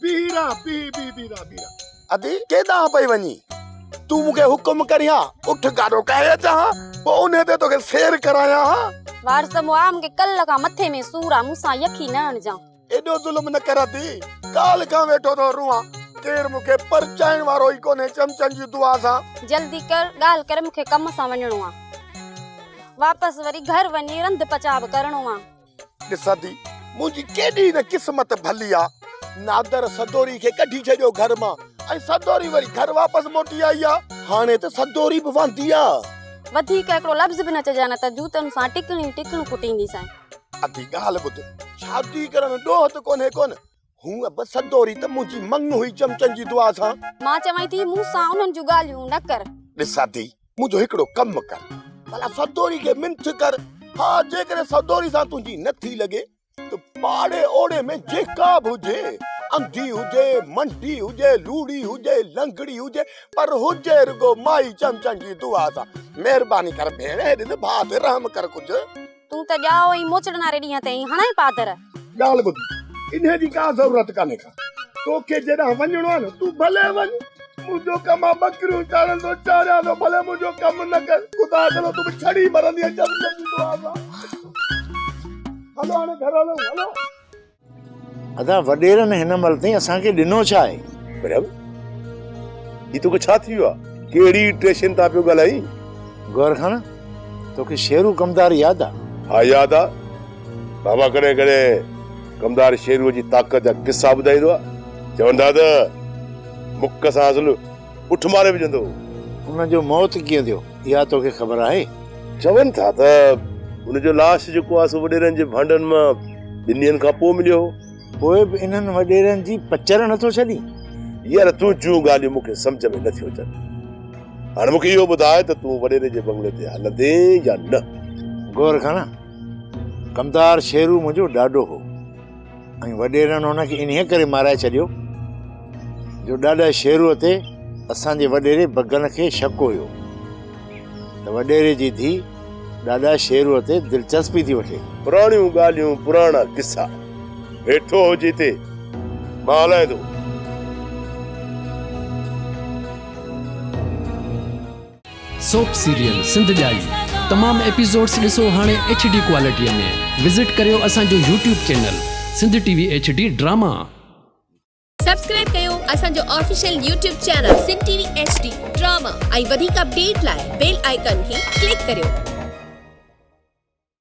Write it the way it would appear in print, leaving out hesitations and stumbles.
بيهي رهه، بيهي، بيهي، بيهي رهه، بيهي رهه. ادي، ڪيڏانهن پئي وڃين؟ تون مون کي حڪم ڪرين ها، اٺ گاڏو ڪاهي اچان ها، پوء انهي تي توکي سير ڪرايان ها. وارث مئا، مون کي ڪلهه کان مٿي ۾ سور آ، مون سان يخي نه هڻجان. ايڏو ظلم نه ڪر ادي، ڪالهه کان ويٺو ٿو روئان، ڪير مون کي پرچائڻ وارو ئي ڪونهي چمچن جي دعا سان. جلدي ڪر، ڳالهه ڪر، مون کي ڪم سان وڃڻو آ. واپس وري گهر وڃي رنڌ پچاء به ڪرڻو آ. ڏس ادي، منهنجي ڪيڏي نه قسمت ڀلي آ، نادر سدوري کي ڪڍي ڇڏيو گهر مان ۽ سدوري وري گهر واپس موٽي آئي آ. هاڻي ته سدوري به واندي آ. وڌيڪ هڪڙو لفظ به نه چئجانء نه ته جوتن سان ٽڪڻيون ٽڪڻيون ڪٽينديسانء. ادي ڳالهه ٻڌ، شادي ڪرڻ ڏوهه ته ڪونهي ڪونه، هونء به سدوري ته منهنجي مڱ هئي چمچن جي دعا سان. مان چوانء ٿي مون سان انهن جون ڳالهيون نه ڪر. ڏس ادي، منهنجو هڪڙو ڪم ڪر، ڀلا سدوري کي منٿ ڪر، ها جيڪڏهن سدوري سان تنهنجي نه ٿي لڳي ته پاڙي اوڙي ۾ جيڪا به هجي، انڌي هجي، منڊي هجي، لوڙهي هجي، لنگڙي هجي، پر هجي رڳو مائي چمچن جي دعا سان. مهرباني ڪر ڀيڻ، هيڏي ته ڀاء تي رحم ڪر ڪجهه. تون ته ڄائو ئي موچڙن واري ڏينهن تي ائين هڻائين پادر. ڳالهه ٻڌ، انهيء جي ڪا ضرورت ڪانهي ڪا. توکي جيڏانهن وڃڻو آهي نه، تون ڀلي وڃ. منهنجو ڪم آ ٻڪريون چارڻ، سو چاريان ٿو، ڀلي منهنجو ڪم نه ڪر. خدا ڪندو تون به ڇڙي مرندينء چمچن جي دعا سان. هلو هاڻي گهر هلون، هلو. ادا وڏيرن هن مهل تائين اسان کي ڏنو ڇا آهي؟ مريم، هي توکي ڇا ٿي ويو آ؟ ڪهڙي ٽيشن تان پيو ڳالهائين؟ گوهر خان، توکي شيرو ڪمدار ياد آ؟ ها ياد آ. بابا ڪڏهن ڪڏهن ڪمدار شيروء جي طاقت جا قصا ٻڌائيندو آ. چون ٿا ته مڪ سان اصل اٺ ماري وجهندو هو. ان جو موت ڪيئن ٿيو، اها توکي خبر آهي؟ چون ٿا ته ان جو لاش جيڪو آهي سو وڏيرن جي ڀانڊن مان ٻن ڏينهن کان پوء مليو هو. پوء به انهن وڏيرن جي پچر نٿو ڇڏين؟ يار تنهنجون ڳالهيون مون کي سمجهه ۾ نٿيون اچن. هاڻي مون کي اهو ٻڌاء ته تون وڏيري جي بنگلي تي هلندين يا نه؟ گوهر خان، ڪمدار شيرو منهنجو ڏاڏو هو. ۽ وڏيرن هن کي انهيء ڪري مارائي ڇڏيو جو ڏاڏا شيروء تي اسان جي وڏيري بگن کي شڪ هيو ته وڏيري جي ڌيء ڏاڏا شيروء تي دلچسپي ٿي وٺي. پراڻيون ڳالهيون پراڻا قصا. ويٺو هج هتي مان هلائين ٿو. سوپ سيريل سنڌ ڄائي تمام ايپيسوڊس ڏسو هاڻي ايڇ ڊي ڪوالٽي ۾ وزٽ ڪريو اسان جو YouTube channel Sindh T V H D drama. Subscribe ڪيو اسان جو official YouTube channel Sindh T V H D drama ۽ وڌيڪ اپڊيٽ لاء بيل آئيڪان کي ڪلڪ ڪريو.